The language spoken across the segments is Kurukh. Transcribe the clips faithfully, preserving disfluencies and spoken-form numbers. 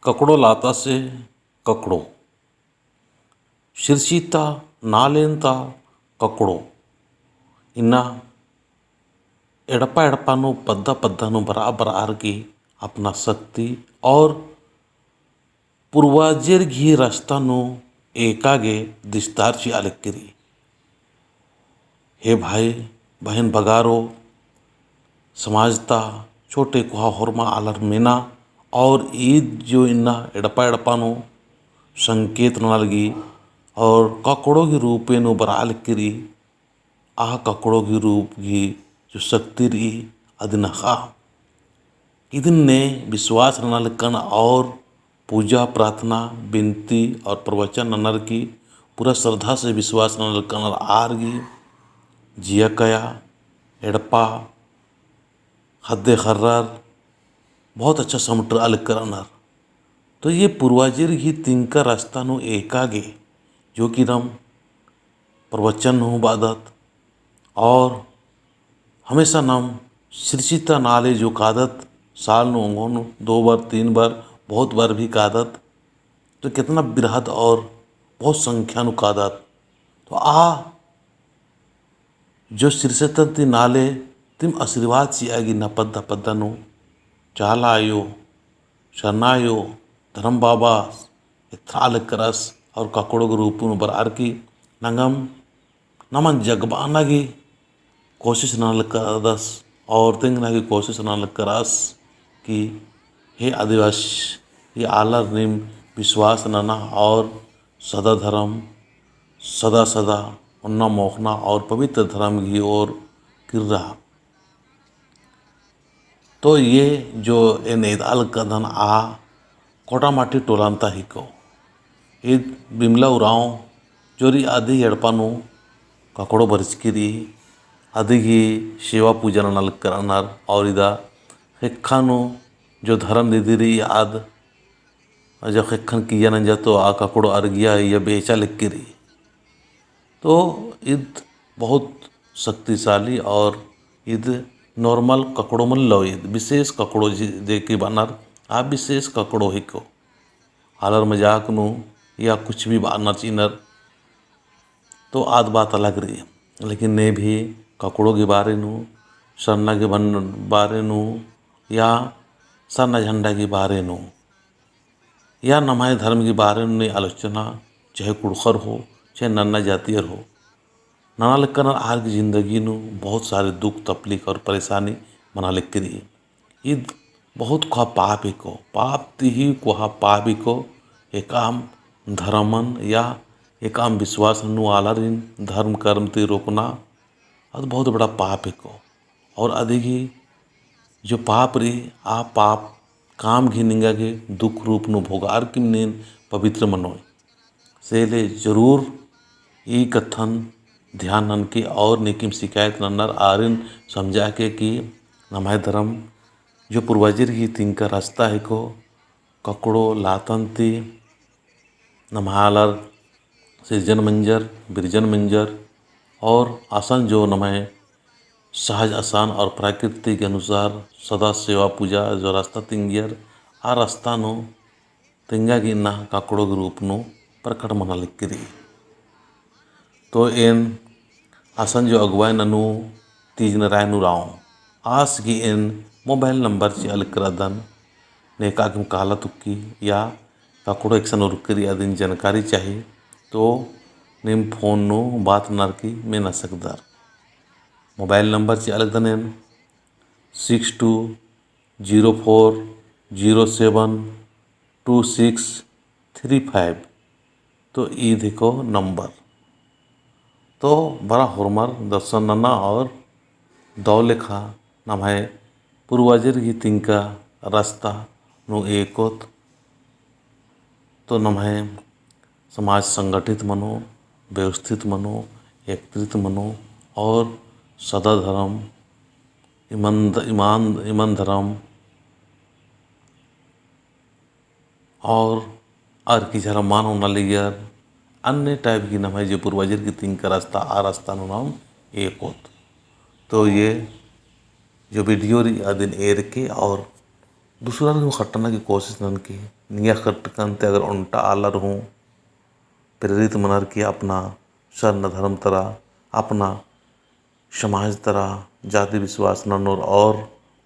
ककड़ो लाता से ककड़ो, सिरसिता नालेन ता ककड़ो, इन्ना एड़पा एड़पा नू पद्दा पद्दा नू बरआ बरआर की अपना शक्ति और पूर्वजेर गही रस्ता नू एका गे दिस्तार चिआ लक्की रई। हे भाई, बहिन बगारो, समाज ता छोटे कोहा होरमा आलर मेना, और ईद जो इन्ना एड़पा एड़पा नू संकेत नना लगी और ककड़ो गही रूपे नू बरआ लक्की रई, आ ककड़ो गही रूप गही जो शक्ति रई, अदिन अख़आ। इदिन ने विश्वास नना लक्कन और पूजा, प्रार्थना, बिनती और प्रवचन ननर की पूरा श्रद्धा से विश्वास नना लक्कन और आर गही जिया कया, एड़पा, ख़द्द ख़र्रर बहुत अच्छा समटरआ लक्कर अनर। तो ये पूर्वजेर गही तिंका रस्ता नू एका गे, जो कि नम प्रवचन नू बअदत और हमेशा नम सिरसिता नाले जो कादत, साल नू ओंगोन दो बार, तीन बार, बहुत बार भी कादत, तो कितना बिरहत और बहुत संख्या नू कादत। तो आ जो सिरसिता ती नाले तिम आशीर्वाद चिआ गे इन्ना पद्दा पद्दा नू चाला आयो, सरना आयो, धर्म बाबा एथरआ लक्करस और ककड़ो गही रूप नू बरआर की नंगम नमन जगबाना गही कोशिश नना लक्करदस और तेंगना गही कोशिश नना लक्करस कि हे आदिवासी, ये आलर नीम विश्वास नना और सदा धर्म, सदा सदा ओन्ना मोख़ना और पवित्र धर्म गही ओर किर्रा। तो ये जो एन एदआ लक्कदन आ कोटामाटी टोलन ता हिको। ईद बिमला उराँव जो रई अदी एड़पा नू ककड़ो बरचकी रई, अदी गही सेवा पूजा नना लक्कर अनर और इदा ख़ेक्खा नू जो धर्म दीदी रई आद, जो ख़ेक्खन किइय्या नंजा तो आ ककड़ो अरगिया इय्या बेचा लक्की रई। तो ईद बहुत शक्तिशाली और ईद normal ककड़ो मल्लो, ईद विशेष ककड़ो जे, जे कि बअनर, आ विशेष ककड़ो हिको। आलर मजाक नू या कुछ भी बअनर चिअनर तो आद बात अलग रई। लेकिन ने भी ककड़ो गही बारे नू, सरना गही बन-, बारे नू या सरना झंडा गही बारे नू या नम्है धर्म गही बारे नू ने आलोचना, चाहे कुँड़ुख़र हो, चाहे नन्ना जातियर हो, नना लक्कनर आर गही जिंदगी नू बहुत सारे दुख, तकलीफ और परेशानी मना लक्की रई। ईद बहुत कोहा पाप हिको, पाप ती ही कोहा पाप हिको, एकअम धर्मन या एकअम विश्वास नू आलारिन धर्म कर्म ती रोकना, अद बहुत बड़ा पाप हिको। और अदी गही जो पाप रई, आ पाप काम गही निंगा गे दुख रूप नू भोगार की नीन पवित्र मनोय। से ले जरूर ई कत्थन ध्यान ननके और नेकिम शिकायत नन्नर आरिन समझाके कि नम्है धर्म जो पूर्वजर गही तिंका रस्ता हेको, ककड़ो लातन ती नम्है आलर सिरजन मंजर, बिरजन मंजर और असन जो नम्है सहज असन और प्राकृतिक अनुसार सदा सेवा पूजा जो रस्ता तिंगियर, आ रस्ता नू तिंगा गे इन्ना ककड़ो गही रूप नू प्रकट मना लक्की रई। तो एन असन जो अगुवाई ननू तीज नराय नू रओ। आस गही एन mobile number चिआ लक्कर अदन, नेका अगम काला तुक्की या ककड़ो एकसन उरकी रई अदिन जानकारी चाही, तो नीम phone नू बात ननर की मेना सकदर। Mobile number चिआ लगदन एन six two zero four zero seven two six three five। तो ईद हेको number। तो बरा होरमर दर्शन नना और दव लेखा नम्है पूर्वजर गही तिंका रस्ता नू एकोत। तो नम्है समाज संगठित मनो, व्यवस्थित मनो, एकत्रित मनो और सदा धर्म, ईमान, ईमान, ईमान धर्म और आर की झरा मान होना लगियर, अन्य type की नम्है जे पूर्वजर की तिंका रस्ता, आ रस्ता नू नाम एकोत। तो ये जो video रई अदिन एरके और दूसरा हूँ खट्टना की कोशिश ननके, निंग्है खट्टकन ती अगर ओन्टा आलर हूँ प्रेरित मनर की अपना सरना धर्म तरा, अपना समाज तरा, जाति विश्वास ननोर और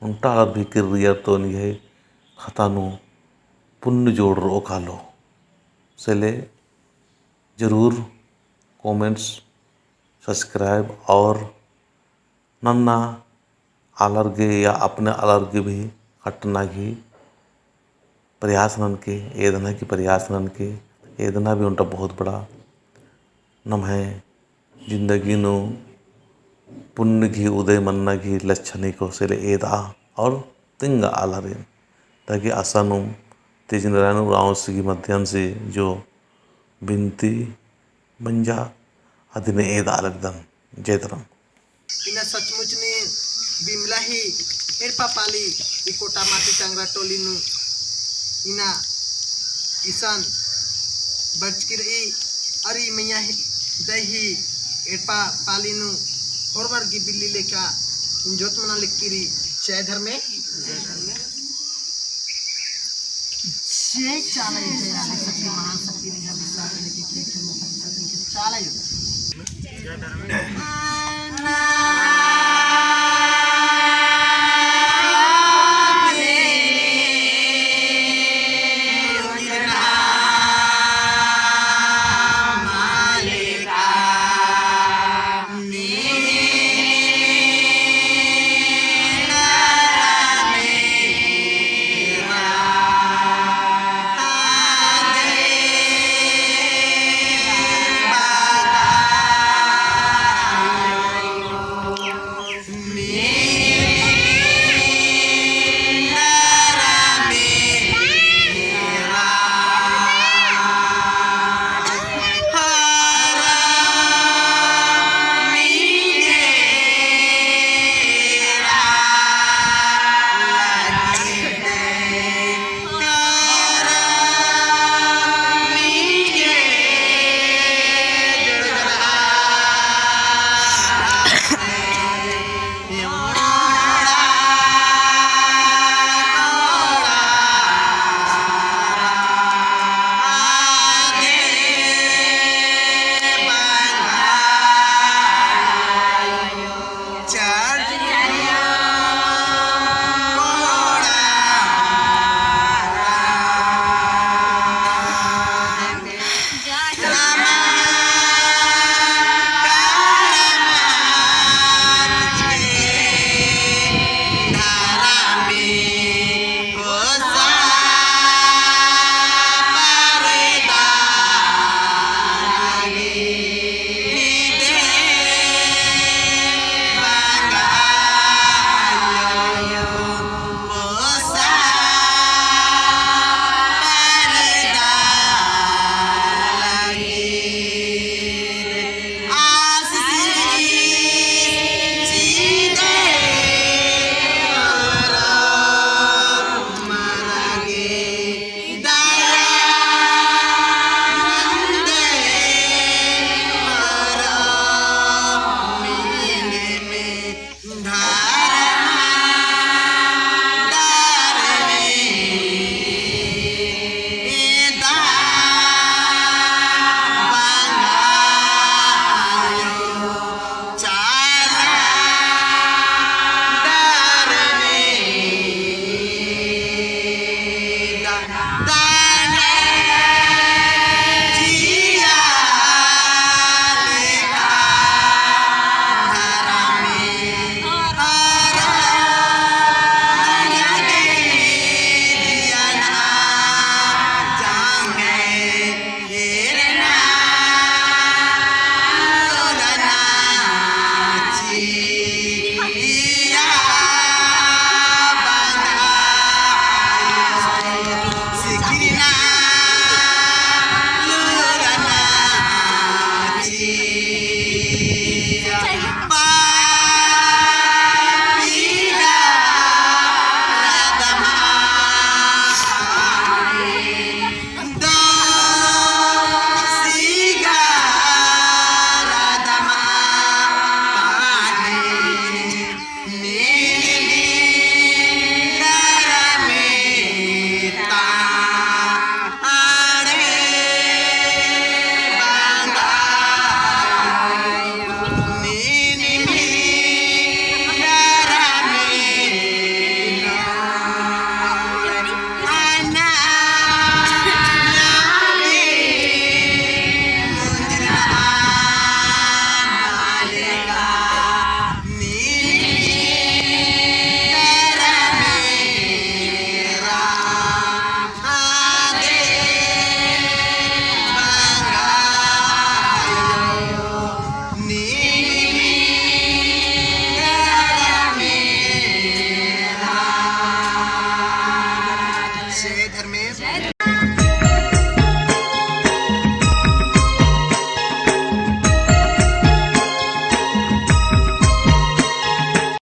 ओन्टा आलर भी किर्रियर तो निंग्है खाता नू पुण्य जोड़रओ कालो। से ले जरूर comments, subscribe और नन्ना आलर गे या अपने आलर गे भी खट्टना की प्रयास ननके, एदना की प्रयास ननके, एदना भी ओन्टा बहुत बड़ा नम्है जिंदगी नू पुण्य गही उदय मन्ना गही लक्षण ही को से ले एदआ और तिंगआ आलारिन। ताकि असानुम तेज नारायण उराँवस गही माध्यम से जो बिनती मंजा अदिन एदआ लगदन। जय धर्म। इन्ना सचमुच ने बिमला ही एड़पा पाली ई कोटा माटी टांगरा टोली नू इन्ना इसन बरचकी रई। अरा ई मइया ही दई ही एड़पा पाली नू होरमर गही बिल्ली लेखा इंजोत मना लिक्की रई। जय धर्मे। जय चाला, जय चाला, शक्ति महान शक्ति निंग्है विश्वास लेके के के चाला।